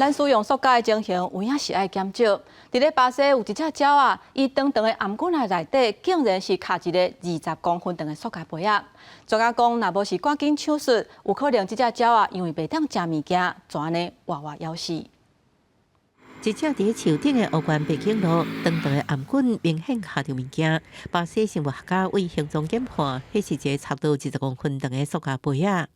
咱使用塑膠的情形，有影是愛減少。佇咧巴西有一隻鳥仔，伊長長的頷頸仔內底，竟然是卡一个20公分長的塑膠杯仔。專家講，若無是趕緊手術，有可能這隻鳥仔因為袂當食物件，就按呢活活枵死。一隻佇樹頂的烏冠白頸鷺，長長的頷頸明顯卡著物件。巴西生物學家對形狀研判，彼是一个差不多20公分長的塑膠杯仔。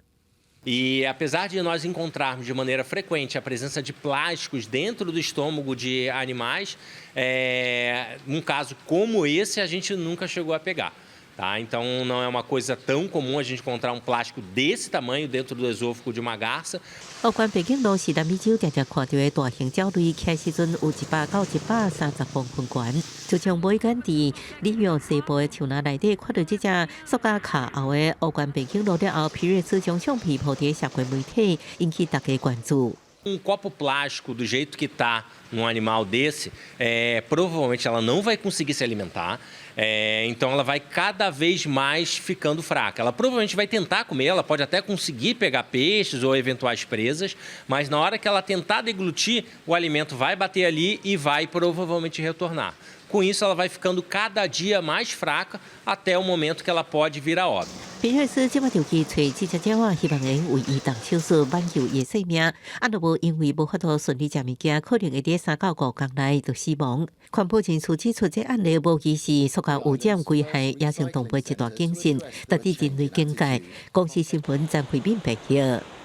E apesar de nós encontrarmos de maneira frequente a presença de plásticos dentro do estômago de animais, um caso como esse a gente nunca chegou a pegar. Tá? Então não é uma coisa tão comum a gente encontrar um plástico desse tamanho dentro do esôfago de uma garça. 烏冠白頸鷺是南美洲常常看著的大型鳥類，起時陣有100到130公分懸。自從無意間佇里約西部的樹林內底看著這隻塑膠卡喉的烏冠白頸鷺了後，皮瑞斯將相片 po 佇社交媒體，引起大家關注。 Um copo plástico do jeito que está num animal desse, provavelmente ela não vai conseguir se alimentar, então ela vai cada vez mais ficando fraca. Ela provavelmente vai tentar comer, ela pode até conseguir pegar peixes ou eventuais presas, mas na hora que ela tentar deglutir, o alimento vai bater ali e vai provavelmente retornar. Com isso, ela vai ficando cada dia mais fraca até o momento que ela pode vir a óbito. 皮瑞斯這擺就去揣這隻鳥仔，希望會為伊動手術挽救伊的性命。啊，若無因為無法度順利食物件，可能會佇3到5工內就死亡。環保人士指出，這案例無疑是塑膠污染危害野生動物一大警訊，值得人類警戒。公視新聞張惠敏報導。